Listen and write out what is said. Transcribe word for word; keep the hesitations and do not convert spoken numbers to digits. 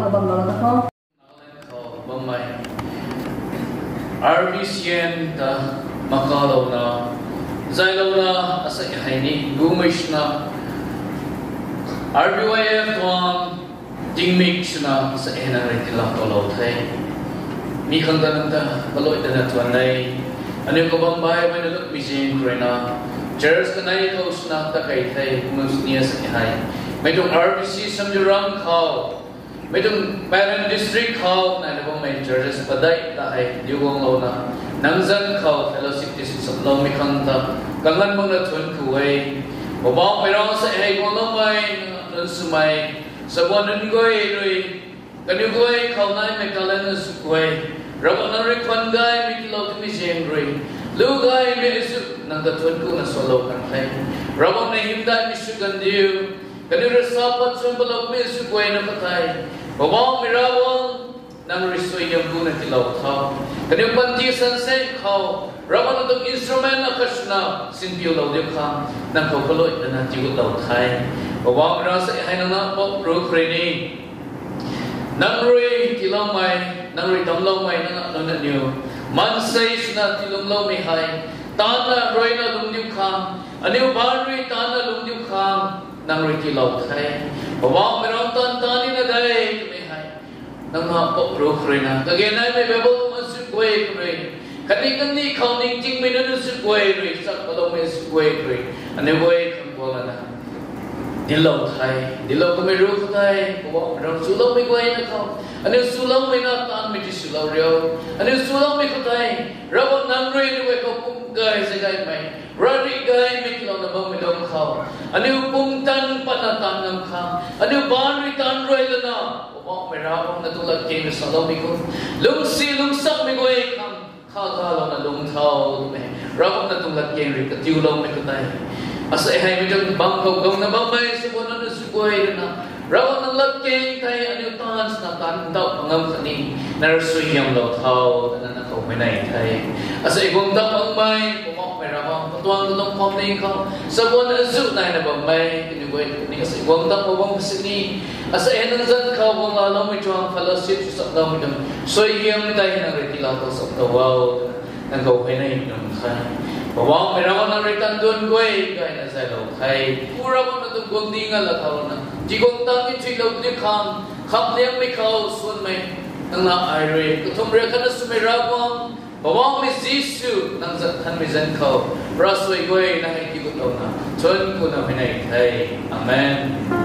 Nagaland khou bammei R B C N ta makalouna, zailouna, asei hei ni gumei swna, R B Y F tuang tingmik swna asei hei nang rui tiilou toulou the. Mi khang ta nang ta kalui tana thuan de. Aniu kabam baihmei na lukmei zing khou rui na, church kanei khou swna ta kei the, kumna sini asei hei, mei tuang R B C Samziuram khou, mei tuang Peren district khou naina bammei churches padeih ta hei diu guanglouna, nang zanc khou fellowship tisw saploumei khang ta kanganv makna thuan ku e. Poubauhmei Ravguangc, asei hei guangloumei nunc swmei, sabuan nunc guay rui, kaniw guay khou naimei talent azuh guay, Ravguangc nang rui khwan gaymei tiilou timei zaeng rui, lu gaymei azuh nang ta thuan kuna salou kan the. Ravguangc na hymdaihmei sw kan diu. Kaniw rui sa pat chwn paloumei azuh guay na kha tei, Poubauhmei Ravguangc, nang rui suaihiam kuna tiilou tho. Kaniw panty sansen khou Ravguangc na tuang instrument akhat swna sinpiulou diu khang nang khou kalui tana tiigutlou the. Poubauhmei Ravguangc, asei hei nang na pop ruk rui ni, nang rui tiiloumei, nang rui damcloumei nang na nunc aniu maansei swna tiilumloumei hei, taanvna ruina lung diu khang, aniu baanc rui taanvna lung diu khang, nang rui tiilou the. Poubauhmei Ravguangc, taanv taanv nina de twmei hei nang na pop ruk rui na, kage naimei Bible tuang azuh guay khou rui, khatni kandih khou ningtingmei nunc azuh guay rui, chak paloumei azuh guay khou rui, aniu guay khang guang lana dinclou the. Dinclou kamei ruk khou tei, Poubauhmei Ravguangc, chuloumei guay na khou, aniu chuloumei na taanvmei tiswlou rio. Aniu chuloumei khou tei, Ravguangc nang rui aniu guay khou pum gay zay gaymei, rari gaymei tiilouna bammei lung khou, aniu pumtan patna taanv ngam khang, aniu baanc rui taanv rui lana, Poubauhmei Ravguangc na tuang latkaeng rui saloumei khou, lungcsi lungcsakmei guay khang kha kalouna lung tho twmei Ravguangc na tuang latkaeng rui katiuloumei khou tei, asei hei mei tuang bam khou guangna bammei sabuan nunc azuh guay rui na, Ravguangc nang latkaeng tei aniu taanv swna taanv ndauh pangam khatni nang rui suaihiamlou tho twna nang khou huayney the. Asei guang tat makmei Poubauhmei Ravguangc, katuang katuang phuamling khou sabuan azuh naina bammei kaniw guay ni asei guang tat mak bam sini, asei hei nang zanc khou guang laaloumei tuang, fellowship sw saploumei tuang suaihiam tei nang rui tiilou tow saptou o twna nang khou huayney num the. Poubauhmei Ravguangc, nang rui tanduan guay gayna zaylou the. Pu Ravguangc, na tuang guangcdic nganv laa thau lana, tiguang tang ni thuilou diu khang, khamliangmei khou suanmei nang na ai rui kathumh rui khatna swmei Ravguangc, Poubauhmei Jisu, nang zat thanmei zanc khou, ravsuai guay nang hei kigutlouna thuanc kuna mei nei the. Amen.